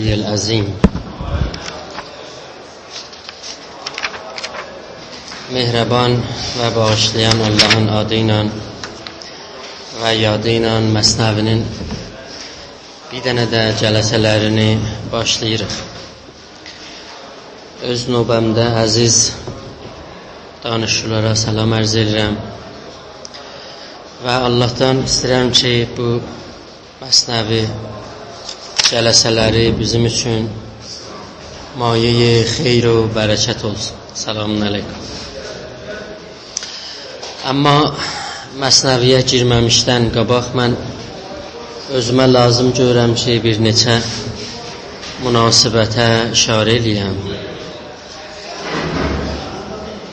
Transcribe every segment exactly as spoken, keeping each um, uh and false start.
العظیم. مهربان و باغیشلایان آللاهین آدی ایله و یادی ایله مثنوی‌نین بیر دنه ده جلسه‌لرینی باشلاییریق. اؤز نوبه‌مده عزیز دانشجولارا سلام عرض ائدیرم و آللاهدان ایسته‌ییرم کی، بو مثنوی جلسه‌لری بیزیم اوچون مایه‌ی خیر و برکت اولسون. سلام علیکم. آمما مثنوی‌یه گیرمه‌میشدن قاباق من اؤزومه لازیم گؤرورم کی، بیر نئچه مناسبته اشاره ائله‌یم.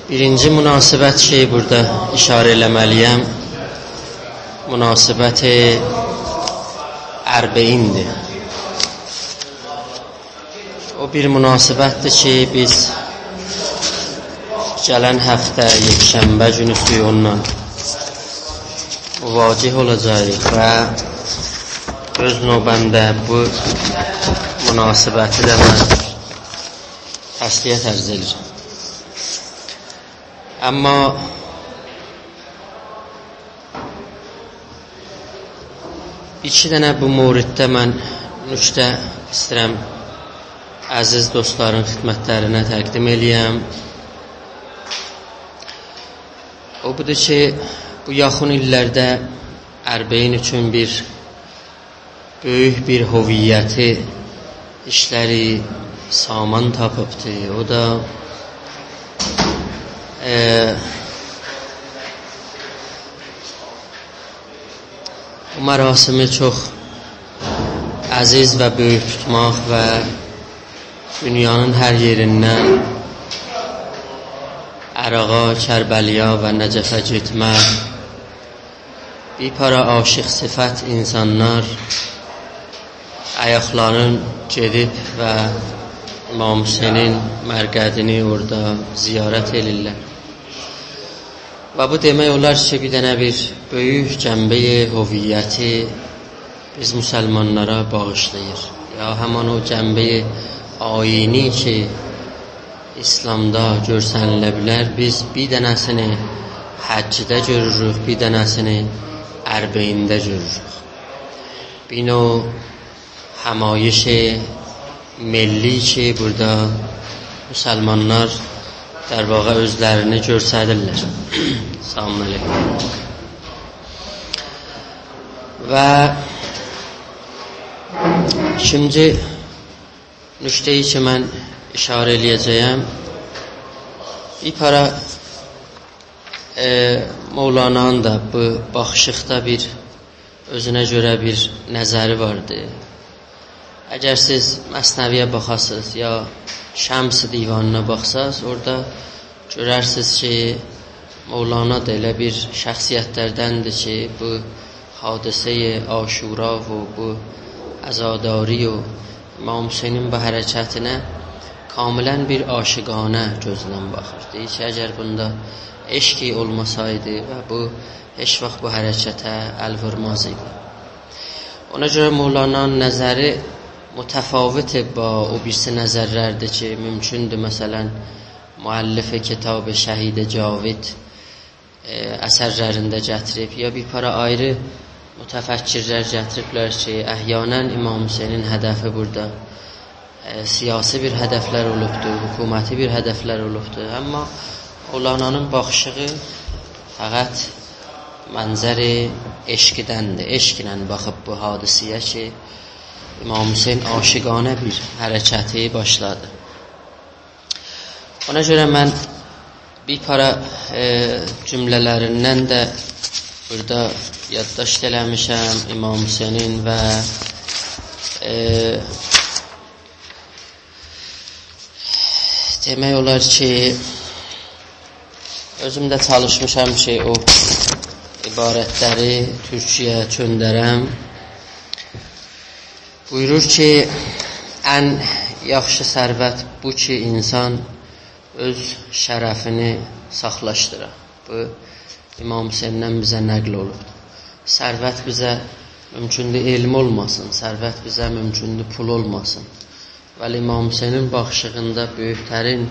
بیرینجی مناسبت کی، بورادا اشاره ائله‌مه‌لی‌یم، مناسبت اربعین‌دیر. او بیر مناسبت‌دیر کی، بیز گلن هفته یکشنبه گونوسو اونونلا مواجه اولاجاغیق و اؤز نوبه‌مده بو مناسبتی ده من تسلیت عرض ائدیرم. آمما ایکی دنه بو موردده من نکته ایسته‌ییرم عزیز دوستلارین خدمتلرینه تقدیم ائله‌یم. او بودور کی، بو یاخین ایللرده اربعین اوچون بیر بؤیوک بیر هویتی ایشلری سامان تاپیبدی. او دا، ائ، بو مراسمی چوخ عزیز و بؤیوک توتماق و دونیانین هر یئریندن عراقا، کربلیا و نجفه گئتمک، بیر پارا عاشق‌صفت اینسانلار آیاقلارین گئدیب و امام حسینین مرقدینی اورادا زیارت ائله‌ییرلر. و بو دئمک اولار کی، بیر دنه بیر بؤیوک جنبه‌ی هویتی بیز مسلمانلارا باغیشلاییر. یا همان او جنبه‌ی آیینی کی، ایسلامدا گؤرسنیله بیلر، بیز بیر دنه‌سینی حجده گؤروروک، بیر دنه‌سینی اربعین‌ده گؤروروک. بیر نوع همایش ملی کی، بورادا مسلمانلار در واقع اؤزلرینی گؤستریرلر. سلام علیکم. و ایکینجی نکته‌ای کی، من اشاره ائله‌یه‌جه‌یم، بیر پارا، ائ، مولانانین دا بو باخیشیقدا بیر اؤزونه گؤره بیر نظری واردی. اگر سیز مثنوی‌یه باخاسینیز یا شمس دیوانینا باخساز، اورادا گؤررسینیز کی، مولانا دا ائله بیر شخصیت‌لردندیر کی، بو حادثه‌ی عاشورا و بو عزاداری و امام حسینین بو حرکتینه کاملاً بیر عاشقانه گؤزله باخیر. دئییر کی، اگر بوندا عشق اولماسایدی و بو هئچ واخت بو حرکته ال وورماز ایدی. اونا گؤره مولانانین نظری متفاوت با او بیریسی نظرلردیر کی، مومکوندور، مثلاً، مؤلف کتاب شهید جاوید، ائ، اثرلرینده گتیریب، یا بیر پارا آیری متفکرلر گتیریبلر کی، احیاناً امام حسینین هدفی بورادا، ائ، سیاسی بیر هدفلر اولوبدور، حکومتی بیر هدفلر اولوبدور. آمما مولانانین باخیشیغی فقط منظر عشقدندیر. عشقله باخیب بو حادثه‌یه کی، امام حسین عاشقانه بیر حرکتی باشلادی. اونا گؤره من بیر پارا، ائ، جمله‌لریندن ده بورادا یادداشت ائله‌میشم امام حسینین و، ائ، دئمک اولار کی، اؤزوم ده چالیشمیشام کی، او عبارتلری تورکجه‌یه چؤندرم. بویورور کی، ان یاخشی ثروت بو کی، اینسان اؤز شرفینی ساخلاشدیرا. بو، امام حسیندن بیزه نقل اولوبدور. ثروت بیزه مومکوندور علم اولماسین، ثروت بیزه مومکوندور پول اولماسین. ولی امام حسینین باخیشیغیندا بؤیوک‌ترین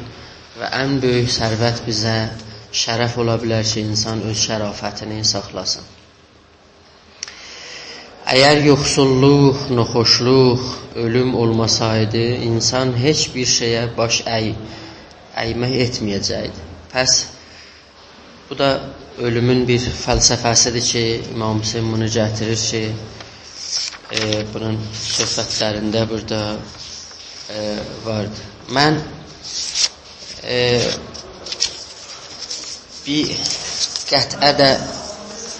و ان بؤیوک ثروت بیزه شرف اولا بیلر کی، انسان اؤز شرافتینی ساخلاسین. اگر یوخسوللوق، ناخوشلوق، اؤلوم اولماسایدی، انسان هئچ بیر شئیه باش اَی-، اَیمک ائتمه‌یه‌جکدی. پس بو دا اؤلومون بیر فلسفه‌سیدیر کی، امام حسین بونو گتیریر کی، ائ، بونون صحبت‌لرینده بورادا، ائ، واردی. من، ائ، بیر قطعه ده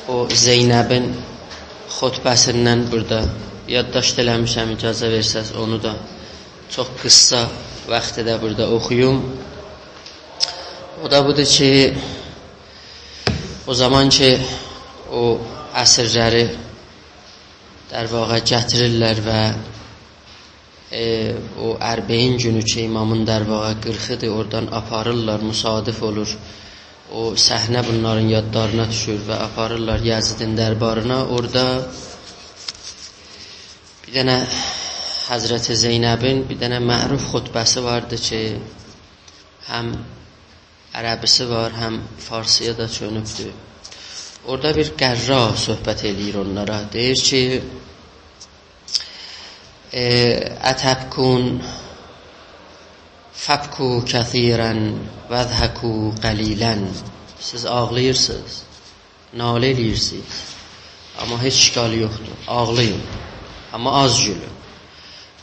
او زینبین خطبه‌سیندن بورادا یادداشت ائله‌میشم، اجازه وئرسز، اونو دا چوخ قیسا واختدا بورادا اوخویوم. او دا بودور کی، او زامان کی، او اسیرلری، در واقع، گتیریرلر و، ائ، او اربعین گونو کی، امامین، در واقع، قیرخیدیر، اورادان آپاریرلار، مصادف اولور. او صحنه بونلارین یادلارینا دوشور و آپاریرلار یزیدین دربارینا. اورادا بیر دنه حضرت زینبین بیر دنه معروف خطبه‌سی واردی کی، هم عربی‌سی وار، هم فارسی‌یا دا چؤنوبدور. اورادا بیر غرّا صحبت ائله‌ییر اونلارا. دئییر کی، ائ، «أتبکون فابکوا کثیراً واضحکوا قلیلاً.» سیز آغلاییرسینیز، ناله ائله‌ییرسینیز. آمما هئچ اشکالی یوخدور. آغلایین. آمما آز گولون.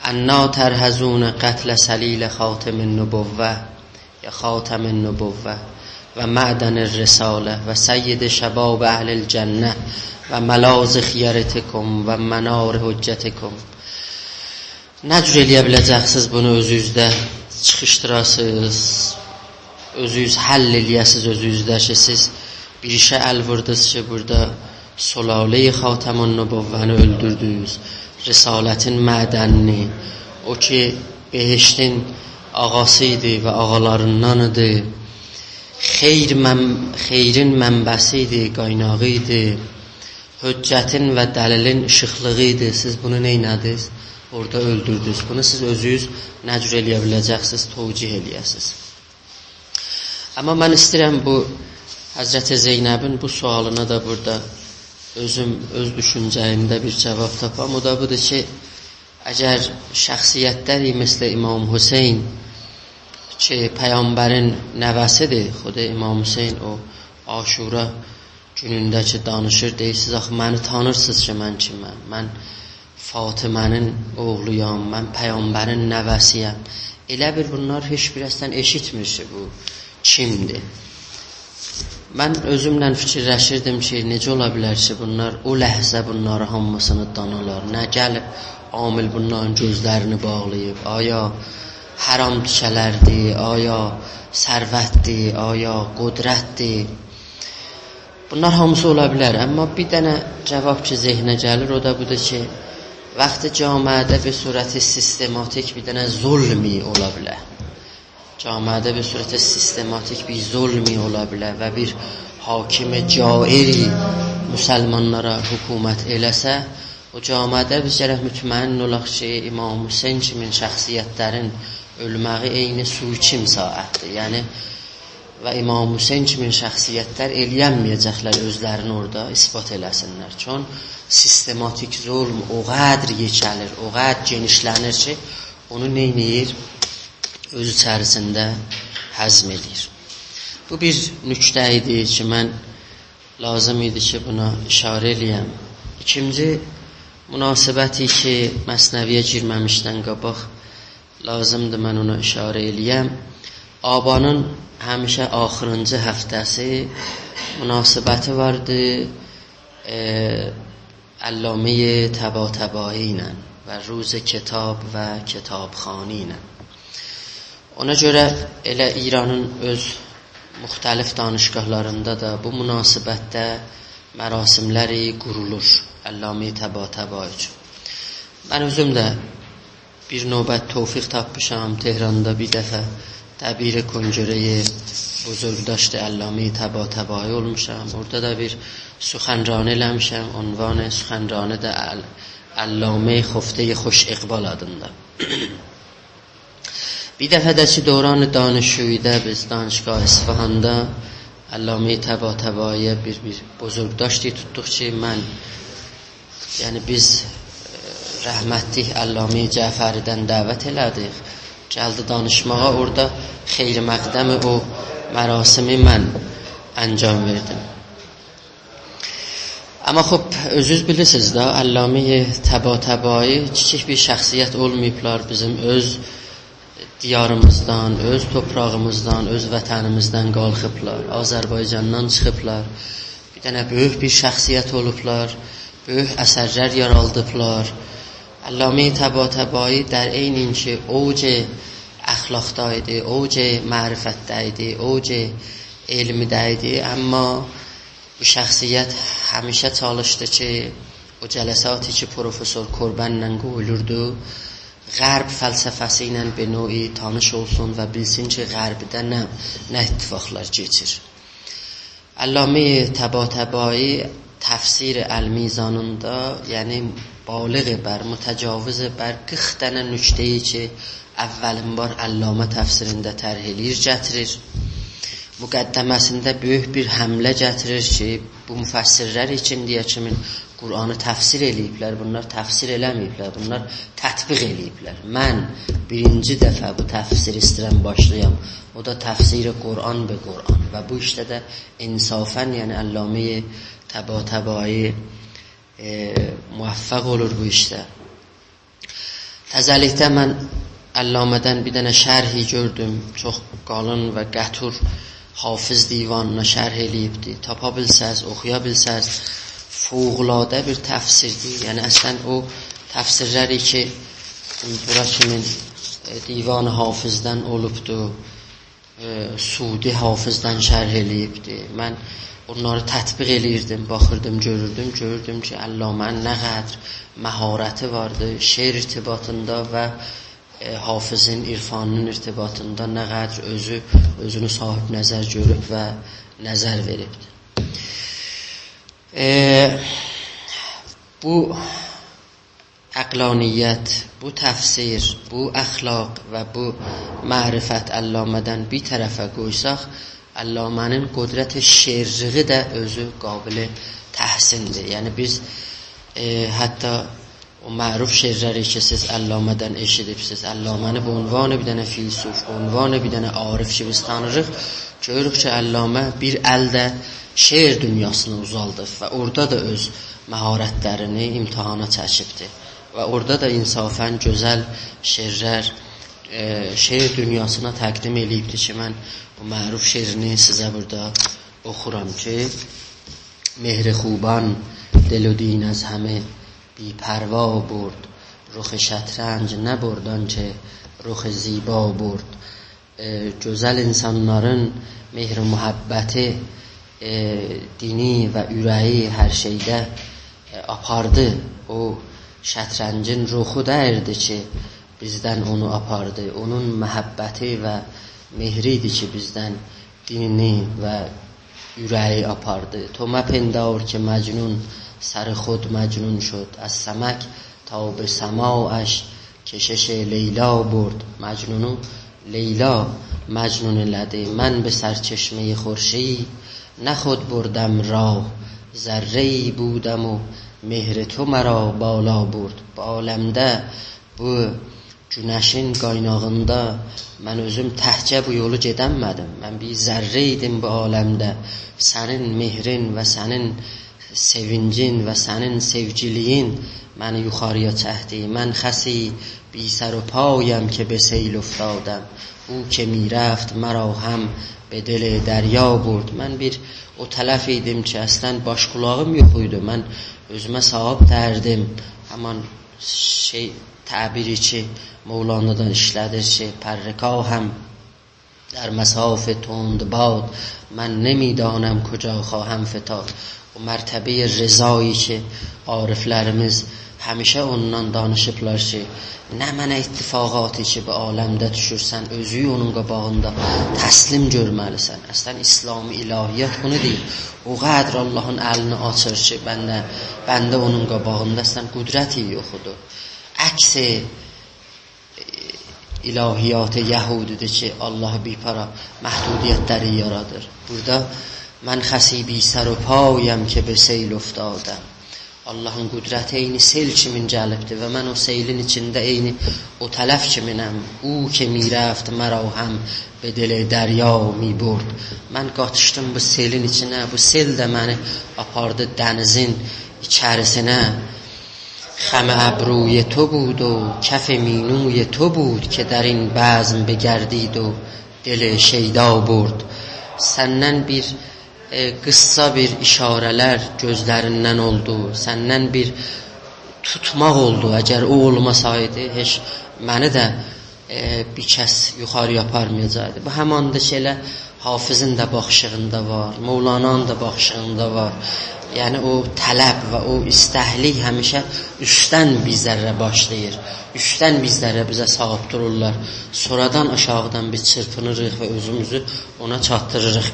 «أنیٰ ترهضون قتل سلیل خاتم النبوة»، یا «خاتم النبوة و معدن الرسالة و سید شباب اهل الجنة و ملاذ خیرتکم و منار حجتکم.» نه جور ائلیه بیله‌جکسینیز بونو اؤزونوزده چیخیشدیراسینیز، اؤزونوز حل ائلیه‌سینیز اؤزونوزده کی، سیز بیر ایشه ال ووردونوز کی، بورادا سلاله‌ی خاتم‌النبوه‌نی اؤلدوردونوز، رسالتین معدنینی، او کی، بهشتین آغاسی ایدی و آغالاریندان ایدی، خیر من-، خیرین منبعی ایدی، قایناغی ایدی، حجتین و دلیلین ایشیقلیغی ایدی. سیز بونو نئینه‌دینیز؟ اورادا اؤلدوردونوز. بونو سیز اؤزونوز نه جور ائلیه بیله‌جکسینیز، توجیه ائلیه‌سینیز؟ آمما من ایسته‌ییرم بو حضرت زینبین بو سؤالینا دا بورادا اؤزوم، اؤز دوشونجه‌ییمده بیر جواب تاپام. او دا بودور کی، اگر شخصیت‌لری مثل امام حسین کی، پیغمبرین نوه‌سیدیر، خود امام حسین او عاشورا گونونده کی دانیشیر، دئییر: «سیز آخی منی تانیرسینیز کی، من کیمم؟ من فاطمه‌نین اوغلویام، من پیغمبرین نوه‌سی‌یم.» ائله بیل بونلار هئچ بیر اصلاً ائشیتمیر کی، بو کیمدیر؟ من اؤزومله فیکیرلشیردیم کی، نئجه اولا بیلر کی، بونلار او لحظه بونلاری هامیسینی دانالار؟ نه گلیب عامل بونلارین گؤزلرینی باغلاییب؟ آیا حرام توکه‌لردیر، آیا ثروتدیر، آیا قدرتدیر؟ بونلار هامیسی اولا بیلر، آمما بیر دنه جواب کی، ذهنه گلیر، او دا بودور کی، وقتی جامعه‌ده به صورت سیستماتیک بیر دنه ظلمی اولا بیلر، جامعه‌ده به صورت سیستماتیک بیر ظلمی اولا بیلر و بیر حاکم جائری مسلمانلارا حکومت ائله‌سه، او جامعه‌ده بیز گرک مطمئن اولاق کی، امام حسین کیمین شخصیت‌لرین اؤلمه‌یی عینی سوء کیم ساعتدیر. یعنی، و امام حسین کیمین شخصیت‌لر ائلیه‌نمه‌یه‌جکلر اؤزلرینی اورادا اثبات ائله‌سینلر. چون سیستماتیک ظلم او قدر یئکه‌لیر، او قدر گئنیشله‌نیر کی، اونو نئینیر؟ اؤز ایچریسینده هضم ائله‌ییر. بو بیر نکته ایدی کی، من لازیم ایدی کی، بونا اشاره ائله‌یم. ایکینجی مناسبتی کی، مثنوی‌یه گیرمه‌میشدن قاباق لازیمدیر من اونا اشاره ائله‌یم. آبانین همیشه آخیرینجی هفته‌سی مناسبتی واردی، ائ، علامه‌ی طباطبایی ایله و روز کتاب و کتابخوانی ایله. اونا گؤره ائله ایرانین اؤز مختلف دانشگاه‌لاریندا دا بو مناسبتده مراسم‌لری قورولور علامه‌ی طباطبایی اوچون. من اؤزوم ده بیر نوبت توفیق تاپمیشام، تهراندا بیر دفعه دبیر کنگره‌ی بزرگداشت علامه‌ی طباطبایی اولموشام. اورادا دا بیر سخنرانی ائله‌میشم، عنوان سخنرانی ده ال-، علامه‌ی خفته‌ی خوش اقبال آدیندا. بیر دفعه ده کی، دوران دانشجویی‌ده بیز دانشگاه اصفهاندا علامه طباطبایی‌یه بیر، بیر بزرگداشتی توتدوق کی، من، یعنی بیز، ائ، رحمتلیک علامه جعفری‌دن دعوت ائله‌دیک. گلدی دانیشماغا، اورادا خیر مقدم او مراسمی من انجام وئردیم. آمما خوب، اؤزونوز بیلیرسینیز ده، علامه طباطبایی کیچیک بیر شخصیت اولماییبلار. بیزیم اؤز دیاریمیزدان، اؤز توپراغیمیزدان، اؤز وطنیمیزدن قالخیبلار، آذربایجاندان چیخیبلار. بیر دنه بؤیوک بیر شخصیت اولوبلار، بؤیوک اثرلر یارادیبلار. علامه طباطبایی در عین اینکه اوج اخلاقدا ایدی، اوج معرفتده ایدی، اوج علمده ایدی، آمما بو شخصیت همیشه چالیشدی کی، او جلساتی کی، پروفسور کوربن‌له قویولوردو، غرب فلسفه‌سی ایله به نوعی تانیش اولسون و بیلسین کی، غربده نه، نه اتفاقلار کئچیر. علامه طباطبایی تفسیر المیزانیندا، یعنی بالغ بر، متجاوز بر قیرخ دنه نکته‌یی کی، اولین بار علامه تفسیرینده طرح ائله‌ییر، گتیریر. مقدمه‌سینده بؤیوک بیر حمله گتیریر کی، بو مفسرلر کی ایندیه کیمین قرآنی تفسیر ائله‌ییبلر، بونلار تفسیر ائله‌مه‌ییبلر، بونلار تطبیق ائله‌ییبلر. من بیرینجی دفعه بو تفسیر ایسته‌ییرم باشلایام. او دا تفسیر قرآن به قرآن. و بو ایشده ده انصافاً، یعنی علامه طباطبایی، ائ، موفق اولور بو ایشده. تزه‌لیکده من علامه‌دن بیر دنه شرحی گؤردوم، چوخ قالین و قطور، حافظ دیوانینا شرح ائله‌ییبدی. تاپا بیلسز، اوخویا بیلسز، فوق‌العاده بیر تفسیردیر. یعنی اصلاً او تفسیرلری کی، بورا کیمین، ائ، دیوان حافظدن اولوبدو، ائ، سعدی حافظدن شرح ائله‌ییبدی. من اونلاری تطبیق ائله‌ییردیم، باخیردیم، گؤروردوم، گؤروردوم کی، علامه‌نین نه قدر مهارتی واردی شعر ارتباطیندا و، ائ، حافظین عرفانی‌نین ارتباطیندا، نه قدر اؤزو، اؤزونو صاحب‌نظر گؤروب و نظر وئریبدی. ائ، بو عقلانیت، بو تفسیر، بو اخلاق و بو معرفت علامه‌دن بیر طرفه قویساق، علامه‌نین قدرت شعرلیگی ده اؤزو قابل تحسین‌دیر. یعنی بیز، ائ، حتی او معروف شعرلری کی، سیز علامه‌دن ائشیدیبسیز، علامه‌نی به عنوان بیر دنه فیلسوف، به عنوان بیر دنه عارف کی، بیز تانیریق، گؤروروک کی، علامه بیر الده شعر دونیاسینا اوزالیب و اورادا دا اؤز مهارتلرینی امتحانا چکیبدی. و اورادا دا انصافاً گؤزل شعرلر، ائ، شعر دونیاسینا تقدیم ائله‌ییبدی کی، من بو معروف شعرینی سیزه بورادا اوخورام کی، «مهر خوبان دل و دین از همه بی‌پروا برد، رخ شطرنج نبرد آنچه رخ زیبا برد.» ائ، گؤزل انسانلارین مهر و محبتی، ائ، دینی و اوره‌یی هر شئیده، ائ، آپاردی. او شطرنجین رخو دئییردی کی، بیزدن اونو آپاردی. اونون محبتی و مهری ایدی کی، بیزدن دینی و اوره‌یی آپاردی. تو مپندار که مجنون سر خود مجنون شد، از سمک تا به سماعش کشش لیلا برد. مجنونو لیلا مجنون ائله‌دی. من به سرچشمهٔ خورشید نه خود بردم راه، ذره‌ای بودم و مهر تو مرا بالا برد. بو عالمده بو گونشین قایناغیندا من اؤزوم تکجه بو یولو گئدنمه‌دیم. من بیر ذره ایدیم بو عالمده. سنین مهرین و سنین سئوینجین و سنین سئوگیلیگین منی یوخاری‌یا چکدی. من خسی بی‌سروپایم که به سیل افتادم، او که می‌رفت مرا هم به دل دریا برد. من بیر او تلف ایدیم کی، اصلاً باش قولاغیم یوخ ایدی. من اؤزومه صاحیب دئییردیم. همان شئی، تعبیری کی، مولانادان ایشله‌دیر کی، «پر کاهم در مصاف تندباد، من نمی‌دانم کجا خواهم فتاد.» او مرتبهٔ رضایی کی، عارفلریمیز همیشه اوندان دانیشیبلار کی، نمنه اتفاقاتی کی، بو عالمده دوشورسن، اؤزووو اونون قاباغیندا تسلیم گؤرمه‌لیسن. اصلاً، اسلامی الهیات بونو دئییر. او قدر آللاهین الینی آچیر کی، بنده، بنده اونون قاباغیندا اصلاً قدرتی یوخودور. عکس، ائ، الهیات یهودی‌دیر کی، الله بیر پارا محدودیت‌لری یارادیر. بورادا «من خسی بی‌سر و پایم که به سیل افتادم». اللهین قدرتی عینی سئل کیمین گلیبدیر و من او سئلین ایچینده عینی او طرف کیمینم. «او که می‌رفت مرا هم به دل دریا می‌برد». من قاتیشدیم بو سئلین ایچینه، بو سئل ده منی آپاردی دنیزین ایچریسینه. «خم ابروی تو بود و کف مینوی تو بود که در این بزم بگردید و دل شیدا برد». سندن بیر، ائ، قیسا بیر ایشاره‌لر گؤزلریندن اولدو. سندن بیر توتماق اولدو. اگر او اولماسایدی، هئچ منی ده، ائ، بیر کس یوخاری‌یا آپارمایاجاقدی. بو هماندیر کی، ائله حافظین ده باخیشیغیندا وار، مولانانین دا باخیشیغیندا وار. یعنی او طلب و او ایستکلیک همیشه اوستدن بیر ذره باشلاییر. اوستدن بیر ذره بیزه صاحیب دورورلار. سونرادان آشاغیدان بیز چیرپینیریق و اؤزوموزو اونا چاتدیریریق.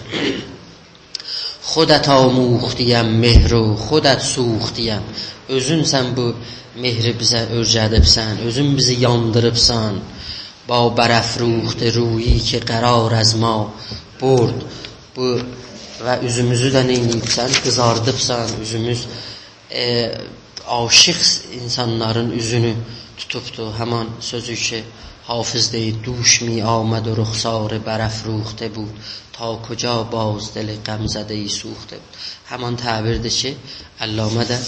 «خودت آموختیم مهر و خودت سوختیم». اؤزونسن بو مهری بیزه اؤیره‌دیبسن، اؤزون بیزی یاندیریبسان. «با برافروخته رویی که قرار از ما برد». بو و اوزوموزو ده نئینییبسن؟ قیزاردیبسان، اوزوموز، ائ، عاشیق اینسانلارین اوزونو توتوبدو. همان سؤزو کی، حافظ دئییر: «دوش می‌آمد و رخسار برافروخته بود، تا کجا باز دل غمزده‌ای سوخته بود». همان تعبیردیر کی، علامه ده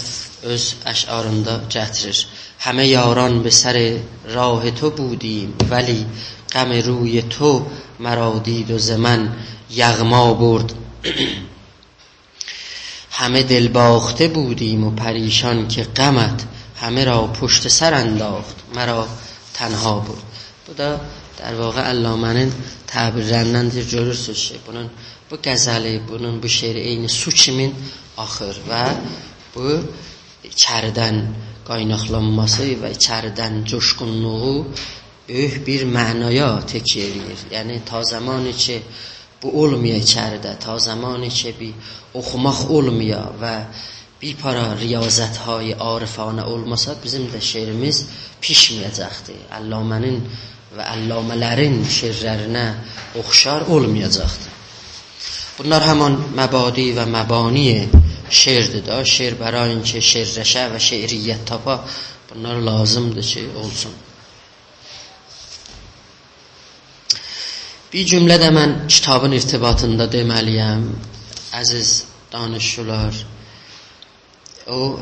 اؤز اشعاریندا گتیریر. «همه یاران به سر راه تو بودیم، ولی غم روی تو مرا دید و ز من یغما برد. همه دل‌باخته بودیم و پریشان که غمت، همه را پشت سر انداخت، مرا تنها برد.» بو دا، در واقع، علامه‌نین تعبیرلریندندیر. گؤرورسونوز کی، بونون بو غزلی، بونون بو شعری عینی سو کیمین آخیر و بو ایچریدن قایناقلانماسی و ایچریدن جوشقونلوغو بؤیوک بیر معنایا تکیه ائله‌ییر. یعنی، تا زمانی کی، بو اولمایا ایچریده، تا زمانی کی، بیر اوخوماق اولمایا و بیر پارا ریاضت‌های عارفانه اولماسا، بیزیم ده شعریمیز پیشمه‌یه‌جکدیر. علامه‌نین و علامه‌لرین شعرلرینه اوخشار اولمایاجاقدیر. بونلار همان مبادی و مبانی شعردیر ده. شعر برای اینکه شعرلشه و شعریت تاپا، بونلار لازیمدیر کی، اولسون. بیر جمله ده من کیتابین ارتباطیندا دئمه‌لی‌یم، عزیز دانشجولار. او،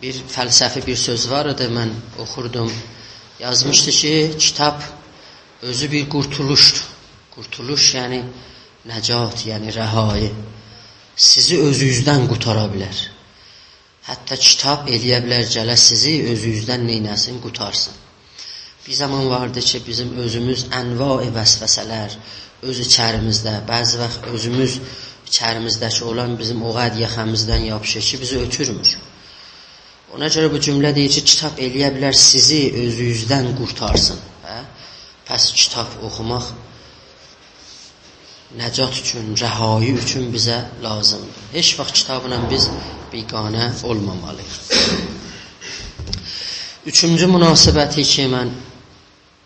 بیر فلسفی بیر سؤز وار ایدی، من اوخوردوم. یازمیشدی کی، کیتاب اؤزو بیر قورتولوشدور. قورتولوش، یعنی نجات، یعنی رهایی. سیزی اؤزونوزدن قوتارا بیلر. حتی کیتاب ائلیه بیلر گله سیزی اؤزونوزدن نئینه‌سین، قوتارسین. بیر زامان واردی کی، بیزیم اؤزوموز انواع وسوسه‌لر اؤز ایچریمیزده، بعضی واخت اؤزوموز ایچریمیزده‌کی اولان بیزیم او قدر یاخامیزدان یاپیشیر کی، بیزی اؤتورمور. اونا گؤره بو جمله دئییر کی، کیتاب ائلیه بیلر سیزی اؤزونوزدن قورتارسین. هه؟ پس کیتاب اوخوماق نجات اوچون، رهایی اوچون بیزه لازیمدیر. هئچ واخت کیتابلا بیز بیگانه اولمامالی‌ییق. اوچونجو مناسبتی کی، من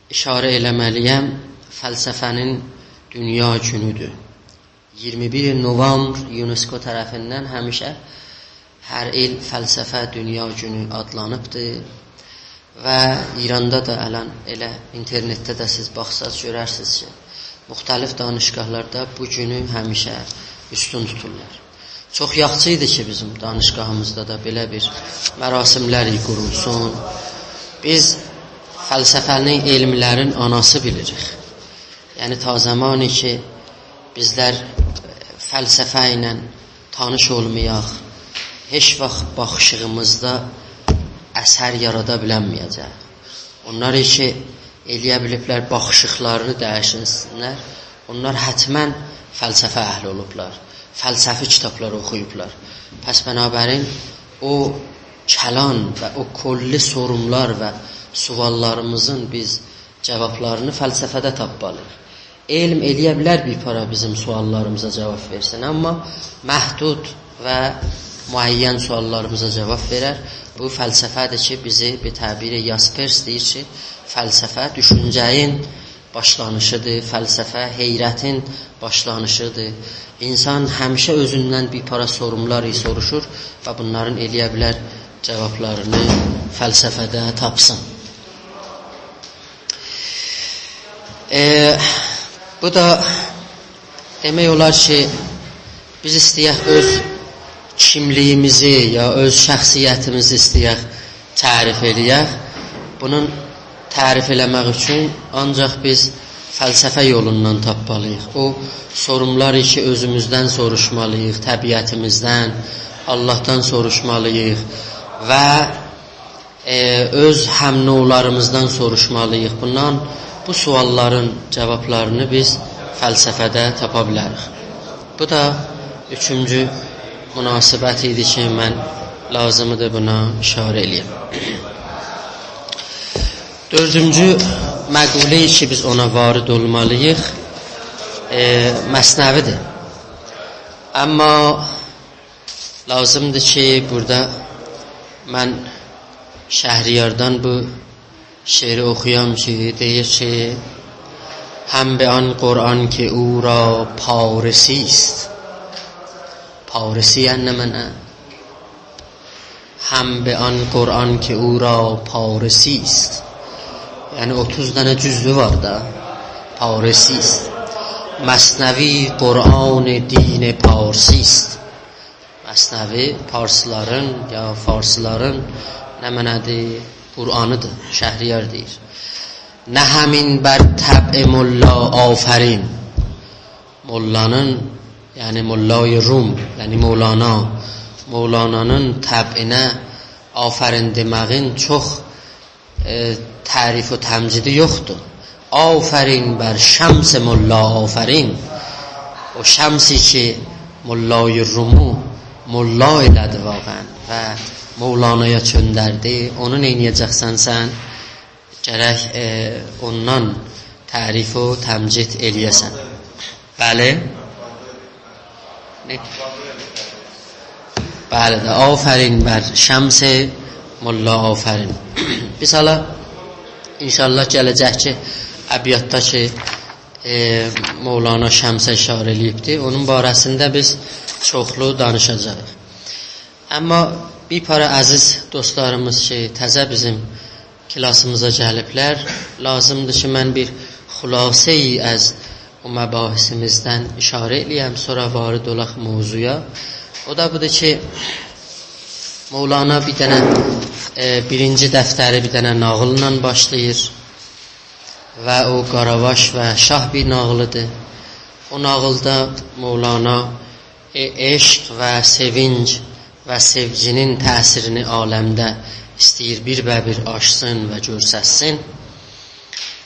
اشاره ائله‌مه‌لی‌یم، فلسفه‌نین دونیا گونودور. اییرمی بیر نوامبر یونسکو طرفیندن همیشه هر ایل فلسفه دونیا گونو آدلانیبدیر. و ایراندا دا الان ائله اینترنتده ده سیز باخساز گؤررسینیز کی، مختلف دانشگاهلاردا بو گونو همیشه اوستون توتورلار. چوخ یاخشی ایدی کی، بیزیم دانشگاهیمیزدا دا بئله بیر مراسملر قورولسون. بیز فلسفه‌نی علملرین آناسی بیلیریک. یعنی، تا زمانی کی، بیزلر فلسفه ایله تانیش اولمایاق، هئچ واخت باخیشیغیمیزدا اثر یارادا بیلنمه‌یه‌جک. اونلار کی، ائلیه بیلیبلر باخیشیقلارینی دییشسینلر، اونلار حتماً فلسفه اهلی اولوبلار، فلسفی کیتابلار اوخویوبلار. پس بنابراین او کلان و او کلی سوروملار و سؤاللاریمیزین بیز جاوابلارینی فلسفه‌ده تاپمالی‌ییق. علم ائلیه بیلر بیر پارا بیزیم سؤاللاریمیزا جاواب وئرسین، اما محدود و معین سؤاللاریمیزا جاواب وئرر. بو فلسفه‌دیر کی، بیزی، به تعبیر یاسپرس دئییر کی، فلسفه دوشونجه‌نین باشلانیشیدیر، فلسفه حیرتین باشلانیشیدیر. اینسان همیشه اؤزوندن بیر پارا سوروملار سوروشور و بونلارین ائلیه بیلر جاوابلارینی فلسفه‌ده تاپسین. ائ، بو دا دئمک اولار کی، بیز ایسته‌یک اؤز کیملیگیمیزی یا اؤز شخصیتیمیزی ایسته‌یک تعریف ائلیک. بونون تعریف ائله‌مک اوچون آنجاق بیز فلسفه یولوندان تاپمالی‌ییق. او سوروملاری کی، اؤزوموزدن سوروشمالی‌ییق، طبیعتیمیزدن، آللاهدان سوروشمالی‌ییق و ائ، اؤز هم‌نوعلاریمیزدان سوروشمالی‌ییق. بوندان، بو سؤاللارین جاوابلارینی بیز فلسفه‌ده تاپا بیلریک. بو دا اوچونجو مناسبت ایدی کی، من لازیمیدیر بونا اشاره ائله‌یم. دؤردونجو مقوله کی، بیز اونا وارد اولمالی‌ییق، ائ، مثنوی‌دیر. اما لازیمدیر کی، بورادا من شهریاردان بو شعری اوخویام کی، دئییر کی: «هم به آن قرآن که او را پارسی است.» پارسی یعنی نمنه؟ «هم به آن قرآن که او را پارسی است.» یعنی اوتوز دنه جزوو وار دا، پارسی است. «مثنوی قرآن دین پارسی است.» مثنوی پارسلارین یا فارسلارین نمنه‌دیر؟ قرآنی‌دیر، شهریار دئییر. «نه همین بر طبع ملا آفرین.» مولانین، یعنی ملای روم، یعنی مولانا، مولانانین طبعینه آفرین دئمه‌یین چوخ ائ، تعریف و تمجیدی یوخدور. «آفرین بر شمس ملا آفرین.» او شمسی کی، ملای رومو ملا ائله‌دی واقعاً و مولانایا چؤندردی، اونو نئینیه‌جکسن سن؟ گرک، ائ، اوندان تعریف و تمجید ائلیه‌سن. بلی. نه؟ بلی ده، «آفرین بر شمس ملا آفرین.» بیز حالا ان‌شاءالله گله‌جککی ابیاتدا کی، ائ، مولانا شمسه اشاره ائله‌ییبدی، اونون باره‌سینده بیز چوخلو دانیشاجاغیق. اما بیر پارا عزیز دوستلاریمیز کی، تازه بیزیم کلاسیمیزا گلیبلر، لازیمدیر کی، من بیر خلاصه‌ای از او مباحثیمیزدن اشاره ائله‌یم، سونرا وارد اولاق موضوعا. او دا بودور کی، مولانا بیر دنه، ائ، بیرینجی دفتری بیر دنه ناغیللا باشلاییر و او قاراواش و شاه بیر ناغیلی‌دیر. او ناغیلدا مولانا ائ، عشق و سئوینج و سئوگینین تأثیرینی عالمده ایسته‌ییر بیر به بیر آچسین و گؤرستسین.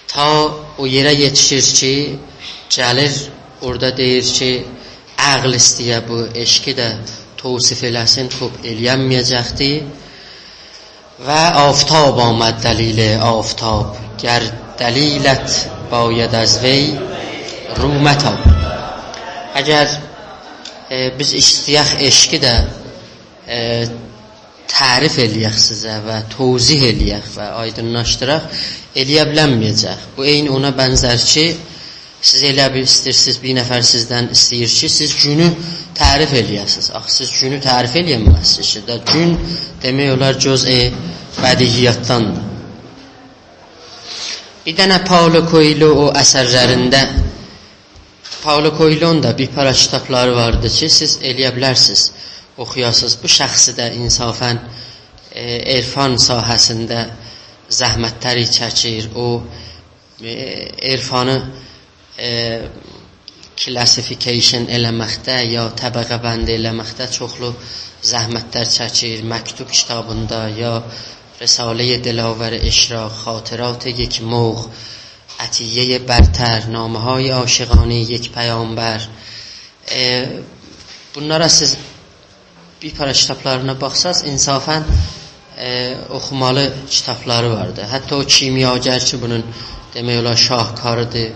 تا او یئره یئتیشیر کی، گلیر، اورادا دئییر کی، عقل ایسته‌یه بو عشقی ده توصیف ائله‌سین، خوب ائلیه‌نمیه‌جکدیر. و آفتاب آمد دلیل آفتاب، گر دلیلت باید از وی رو متاب. اگر، ائ، بیز ایسته‌یک عشقی ده، ائ، تعریف ائلیه‌ک سیزه و توضیح ائلیه‌ک و آیدینلاشدیراق، ائلیه بیلنمیه‌جک. بو عینی اونا بنزر کی، سیز ائله بیل ایسته‌ییرسینیز، بیر نفر سیزدن ایسته‌ییر کی، سیز گونو تعریف ائلیه‌سینیز. آخی سیز گونو تعریف ائلیه‌نمزسینیز کی، دا گون دئمک اولار جزء بدیهیاتداندیر. بیر دنه پائولو کوئیلو او اثرلرینده، پائولو کوئیلونون دا بیر پارا کیتابلاری واردی کی، سیز ائلیه بیلرسینیز، اوخویاسینیز. بو شخصی ده انصافاً، ائ، عرفان ساحه‌سینده زحمتلری چکیر، او ائ، عرفانی، ائ، classification ائله‌مکده یا طبقه‌بندی ائله‌مکده چوخلو زحمتلر چکیر. مکتوب کیتابیندا یا رساله‌ی دلاور اشراق، خاطرات یک مغ، عطیه‌ی برتر، نامه‌های عاشقانه‌ی یک پیامبر. ائ، بونلارا سیز بیر پارا کیتابلارینا باخساز، انصافاً، ائ، اوخومالی کیتابلاری واردی. حتی او کیمیاگر کی، بونون دئمک اولار شاهکاری‌دیر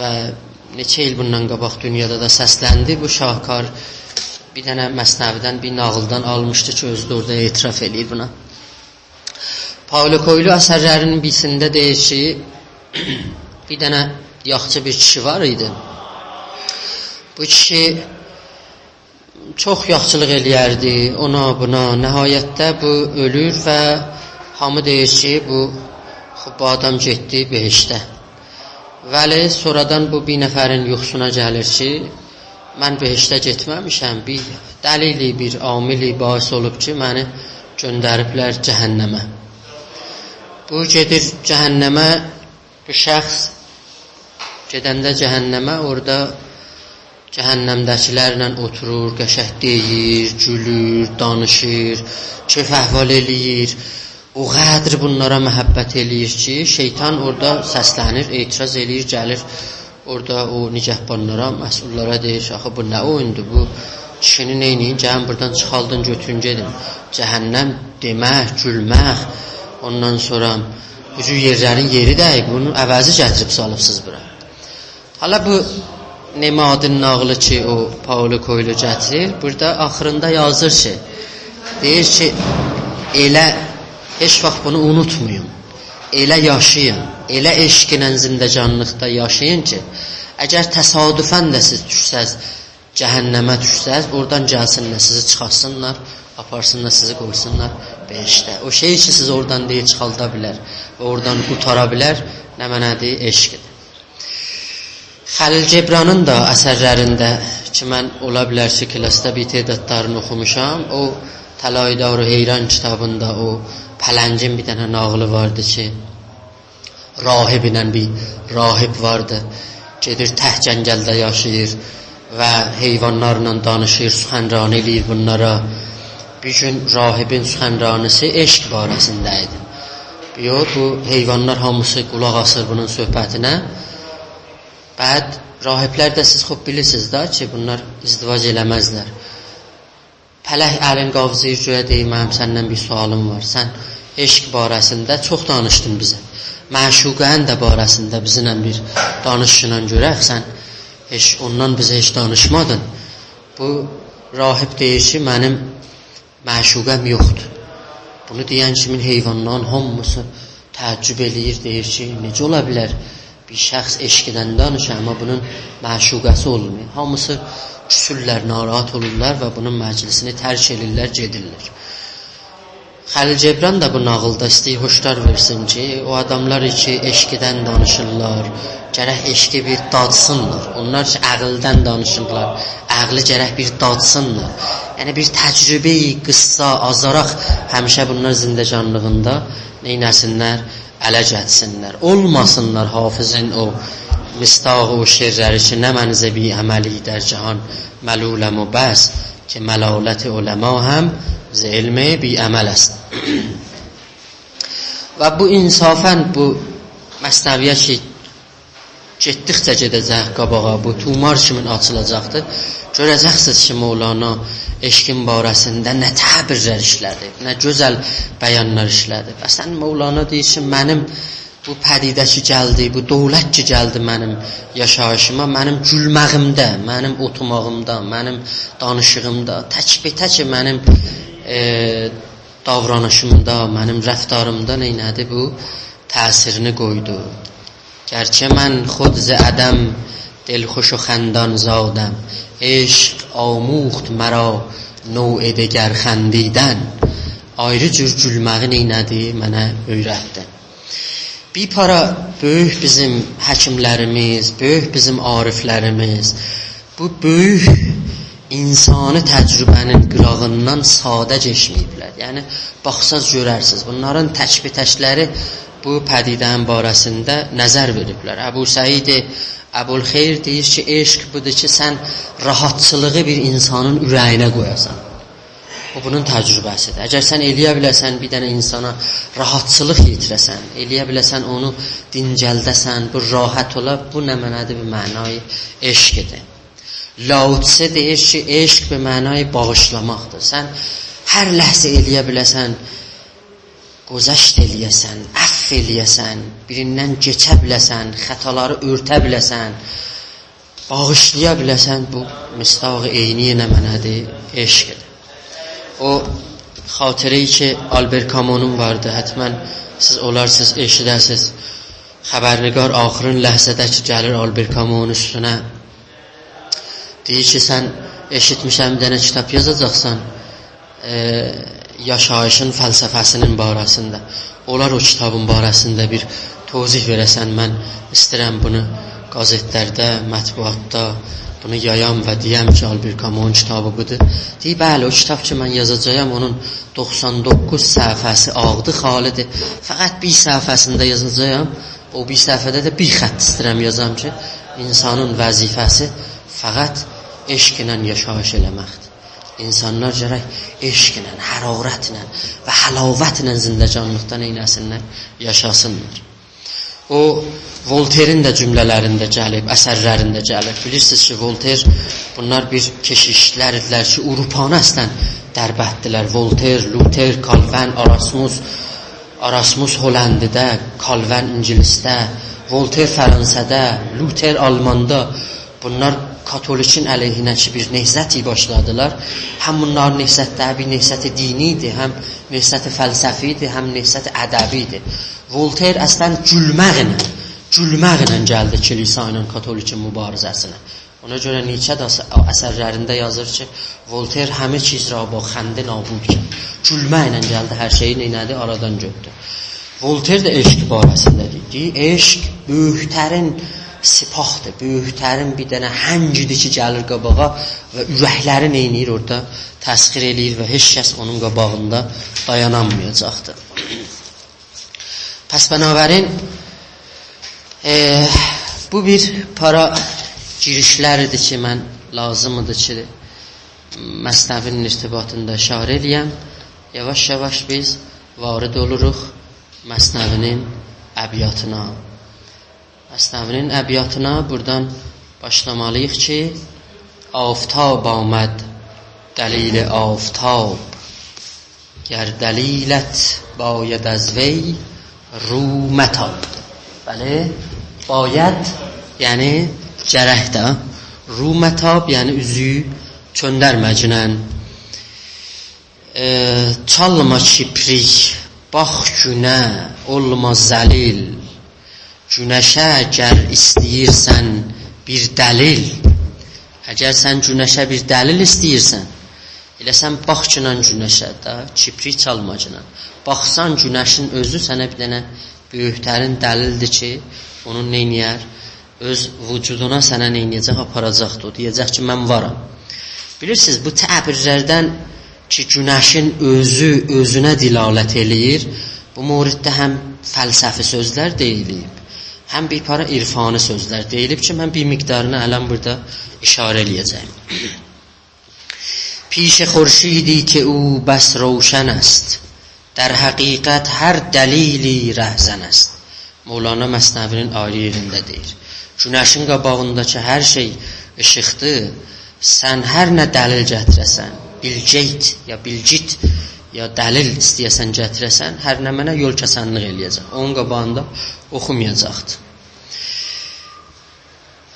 و نئچه ایل بوندان قاباق دونیادا دا سسلندی. بو شاهکار بیر دنه مثنوی‌دن، بیر ناغیلدان آلمیشدی کی، اؤزو ده اورادا اعتراف ائله‌ییر بونا. پائولو کوئیلو اثرلری‌نین بیریسینده دئییر کی، بیر دنه یاخچی بیر کیشی وار ایدی. بو کیشی چوخ یاخچیلیق ائله‌یردی اونا، بونا. نهایتده بو اؤلور و هامی دئییر کی، بو، خوب، بو آدام گئتدی بهشته. ولی سونرادان بو بیر نفرین یوخوسونا گلیر کی، من بهشته گئتمه‌میشم، بیر دلیلی، بیر عاملی باعث اولوب کی، منی گؤندریبلر جهنمه. بو گئدیر جهنمه، بو شخص گئدنده جهنمه، اورادا جهنمده‌کی‌لرله اوتورور، قشنگ دئییر، گولور، دانیشیر، کئف احوال ائله‌ییر. او قدر بونلارا محبت ائله‌ییر کی، شیطان اورادا سسله‌نیر، اعتراض ائله‌ییر، گلیر اورادا او نگهبانلارا، مسئوللارا دئییر: «آخی بو نه اویوندور؟ بو کیشینی نئینه‌یین؟ گلین بورادان چیخاردین، گؤتورون گئدین.» جهنم دئمک، گولمک، اوندان سونرا بو جور یئرلرین یئری دئییل، بونون عوضی گتیریب سالیبسینیز بورا. حالا بو نمادین ناغیلی کی، او پائولو کوئیلو گتیریر، بورادا آخیریندا یازیر کی، دئییر کی، ائله هئچ واخت بونو اونوتمایین. ائله یاشایین، ائله عشقله زندگانلیقدا یاشایین کی، اگر تصادفاً ده سیز دوشسز، جهنمه دوشسز، اورادان گلسینلر، سیزی چیخارتسینلار، آپارسینلار، سیزی قویسونلار بهشته. او شئی کی، سیز اورادان دئییر چیخالدا بیلر و اورادان قوتارا بیلر، نمنه‌دیر؟ عشقدیر. خلیل جبرانین دا اثرلرینده کی، من اولا بیلر کی، کلاسدا بیر تعدادلارینی اوخوموشام، او طلایه‌دار و حیران کیتابیندا او پلنگین بیر دنه ناغیلی واردی کی، راهب ایله بیر راهب واردی. گئدیر، تک جنگلده یاشاییر و حیوانلارلا دانیشیر، سخنرانی ائله‌ییر بونلارا. بیر گون راهبین سخنرانیسی عشق باره‌سینده ایدی. یوخ، بو حیوانلار هامیسی قولاق آسیر بونون صحبتینه. بعد راهبلر ده، سیز خوب بیلیرسینیز ده کی، بونلار ازدواج ائله‌مزلر. پلنگ الین قاوزاییر گؤیه، دئییر: «منیم سندن بیر سؤالیم وار. سن عشق باره‌سینده چوخ دانیشدین بیزه. معشوقه‌نین ده باره‌سینده بیزیمله بیر دانیشگینان گؤرک، سن هئچ اوندان بیزه هئچ دانیشمادین.» بو راهب دئییر کی، «منیم معشوقه‌م یوخدور.» بونو دئین کیمین حیوانلارین هامیسی تعجب ائله‌ییر، دئییر کی، نئجه اولا بیلر بیر شخص عشقدن دانیشا، آمما بونون معشوقه‌سی اولمویا؟ هامیسی کوسورلر، ناراحت اولورلار و بونون مجلسینی ترک ائله‌ییرلر، گئدیرلر. خلیل جبران دا بو ناغیلدا ایسته‌ییر هشدار وئرسین کی، او آداملار کی، عشقدن دانیشیرلار، گرک عشقی بیر دادسینلار. اونلار کی، عقلدن دانیشیرلار، عقلی گرک بیر دادسینلار. یعنی، بیر تجربه‌ی قیسا، آزاراق همیشه بونلار زندگانلیغیندا نئینه‌سینلر؟ اله گتیرسینلر. اولماسینلار حافظین او مصداق او شعرلری کی، «نه من ز بی‌عملی در جهان ملولم و بس، که ملالت علما هم ز علم بی‌عمل است.» و بو انصافاً بو مثنویه کی، گئتدیکجه گئده‌جک قاباغا، بو طومار کیمین آچیلاجاقدیر. گؤره‌جکسینیز کی، مولانا عشقین باره‌سینده نه تعبیرلر ایشله‌دیب، نه گؤزل بیانلار ایشله‌دیب. اصلاً، مولانا دئییر کی، منیم بو پدیده کی گلدی، بو دولت کی گلدی منیم یاشاییشیما، منیم گولمه‌ییمده، منیم اوتورماغیمدا، منیم دانیشیغیمدا، تک‌به‌تک منیم، ائ، داورانیشیمدا، منیم رفتاریمدا نئینه‌دی؟ بو تأثیرینی قویدو. «گرچه من خود ز عدم دلخوش و خندان زادم، عشق آموخت مرا نوع دگر خندیدن.» آیری جور گولمه‌یی نئینه‌دی؟ منه اؤیرتدی. بیر پارا بؤیوک بیزیم حکیملریمیز، بؤیوک بیزیم عارفلریمیز بو بؤیوک انسانی تجربه‌نین قیراغیندان ساده کئچمه‌ییبلر. یعنی، باخساز گؤررسینیز، بونلارین تک‌به‌تکلری بو پدیده‌نین باره‌سینده نظر وئریبلر. ابوسعید ابوالخیر دئییر کی، عشق بودور کی، سن راحتچیلیغی بیر انسانین اوره‌یینه قویاسان. او بونون تجربه‌سیدیر. اگر سن ائله‌یه بیله‌سن، بیر دنه انسانا راحتچیلیق یئتیره‌سن، ائله‌یه بیله‌سن، اونو دینجلده‌سن، بو راحت اولا، بو نمنه‌دیر؟ بو معنای عشقدیر. لاوتسه دئییر کی، عشق به معنای باغیشلاماقدیر. سن هر لحظه ائله‌یه بیله‌سن، گذشت ائله‌یه‌سن، عفو ائله‌یه‌سن، بیریندن کئچه بیله‌سن، خطالاری اؤرته بیله‌سن، باغیشلایا بیله‌سن، بو مصداق عینی نمنه‌دیر؟ عشقدیر. او خاطره‌ای کی آلبر کامونون واردی، حتماً سیز اولارسینیز ائشیده‌سیز. خبرنگار آخرین لحظه‌ده کی گلیر آلبر کامونون اوستونه، دئییر کی: «سن ائشیتمیشم بیر دنه کیتاب یازاجاقسان، ائ، یاشاییشین فلسفه‌سینین باره‌سینده. اولار او کیتابین باره‌سینده بیر توضیح وئره‌سن، من ایسته‌ییرم بونو قازئتلرده، مطبوعاتدا بونو یایام و دئیم کی آلبر کامونون کیتابی بودور.» دئییر: «بلی، او کیتاب کی من یازاجاغام، اونون دوخسان دوققوز صفحه‌سی آغدی، خالیدیر. فقط بیر صفحه‌سینده یازاجاغام. او بیر صفحه‌ده ده بیر خط ایسته‌ییرم یازام کی انسانین وظیفه‌سی فقط عشق ایله یاشاییش ائله‌مکدیر. انسانلار گرک عشق ایله، حرارتله و حلاوتله زندگانلیقدا نئینه‌سینلر؟ یاشاسینلار.» او، ولترین ده جمله‌لرینده گلیب، اثرلرینده گلیب. بیلیرسینیز کی ولتر، بونلار بیر کشیشلر ایدیلر کی آوروپانی اصلاً دربتدیلر. ولتر، لوتر، کالوین، اراسموس، اراسموس هلندیده، کالوین اینگیلیسده، ولتر فرانسه‌ده، لوتر آلماندا. بونلار کاتولیکین علیهینه کی بیر نهضتی باشلادیلار. هم بونلارین نهضتلری بیر نهضت دینی ایدی، هم نهضت فلسفی ایدی، هم نهضت ادبی ایدی. ولتر اصلاً گولمکله، گولمکله گلدی کلیسا ایله کاتولیکین مبارزه‌سینه. اونا گؤره نیچه ده اث-، اثرلرینده یازیر کی ولتر همه چیز را با خنده نابود کرد. گولمکله گلدی، هر شئیی نئینه‌دی؟ آرادان گؤتدو. ولتر ده عشق باره‌سینده دئییر. دئییر، عشق بؤیوکلرین سپاهیدیر، بؤیوکلرین بیر دنه هنگیدیر کی گلیر قاباغا و اورکلری نئینیر؟ اورادا تسخیر ائله‌ییر و هئچ کس اونون قاباغیندا دایانانمایاجاقدیر. پس بنابراین، ائ، بو بیر پارا گیریشلر ایدی کی من لازیم ایدی کی مثنوی‌نین ارتباطیندا اشاره ائله‌یم. یاواش-یاواش بیز وارد اولوروق مثنوی‌نین ابیاتینا. مثنوی‌نین ابیاتینا بورادان باشلامالی‌ییق کی: «آفتاب آمد، دلیل آفتاب، گر دلیلت باید از وی، رو متاب.» بلی، باید یعنی گرک ده. رو متاب یعنی اوزو چؤندرمه‌گینن. ائ، چالما کیپریک، باخ گونه، اولما ذلیل. گونشه گر ایسته‌ییرسن بیر دلیل، اگر سن گونشه بیر دلیل ایسته‌ییرسن، ائله سن باخگینان گونشه ده، کیپریک چالماگینان. باخسان گونشین اؤزو سنه بیر دنه بؤیوکلرین دلیلدیر کی اونون نئینیه‌ر؟ اؤز وجودونا سنه نئینیه‌جک؟ آپاراجاقدیر. او دئیه‌جک کی من وارام. بیلیرسینیز، بو تعبیرلردن کی گونشین اؤزو اؤزونه دلالت ائله‌ییر، بو موردده هم فلسفی سؤزلر دئییلیب، هم بیر پارا عرفانی سؤزلر دئییلیب کی من بیر مقدارینا الان بورادا اشاره ائله‌یه‌جه‌یم. «پیش خورشیدی که او بس روشن است، در حقیقت هر دلیلی رهزن است.» مولانا مثنوی‌نین آیری یئرینده دئییر: گونشین قاباغیندا کی هر شئی ایشیقدیر، سن هر نه دلیل گتیره‌سن، بیلگئیت یا بیلگیت یا دلیل ایسته‌یه‌سن گتیره‌سن، هر نمنه یول کسنلیک ائله‌یه‌جک. اونون قاباغیندا اوخومایاجاقدیر.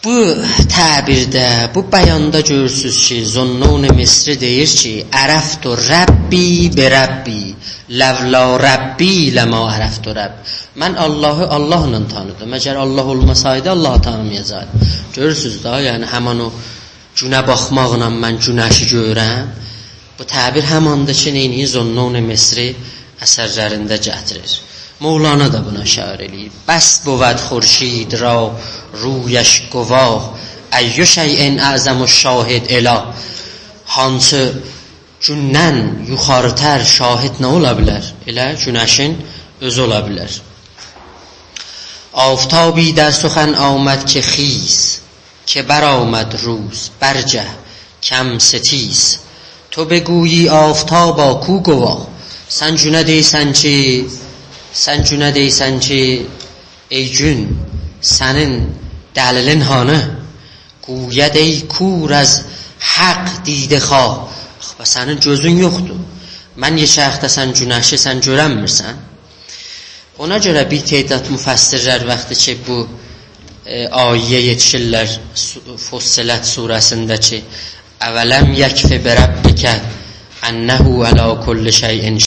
بو تعبیرده، بو بیاندا گؤرورسوز کی ذوالنون مصری دئییر کی: «عرفت ربی بربی، لولا ربی لما عرفت رب.» من آللاهی آللاهلا تانیدیم. اگر آللاه اولماسایدی، آللاهی تانیمایاجاقدیم. گؤرورسوز دا، یعنی همان او گونه باخماقلا من گونشی گؤرورم. بو تعبیر هماندیر کی نئینیییر؟ ذوالنون مصری اثرلرینده گتیریر. مولانا دا بونا اشاره ائله‌ییر: «بس بود خورشید را رویش گواه، ای شیء اعظم الشاهد اله.» هانسی گوندن یوخاری‌تر شاهد نه اولا بیلر؟ ائله گونشین اؤزو اولا بیلر. «آفتابی در سخن آمد که خیز، که برآمد روز، برجه کم ستیز.» تو بگویی آفتابا کو گواه؟ سن گونه دئییرسن کی، سن گونه دئییرسن کی ای گون، سنین دلیلین هانی؟ «گوید ای کور از حق دیده‌خواه.» آخی به سنین گؤزون یوخدور. من یئکه‌لیکده سن گونشی سن گؤرنمیرسن؟ اونا گؤره بیر تعداد مفسرلر وقتی کی بو، ائ، آیه‌یه یئتیشیرلر، سو-، فصلت سوره‌سینده کی: «اولم یکف بربک أنه على كل شيء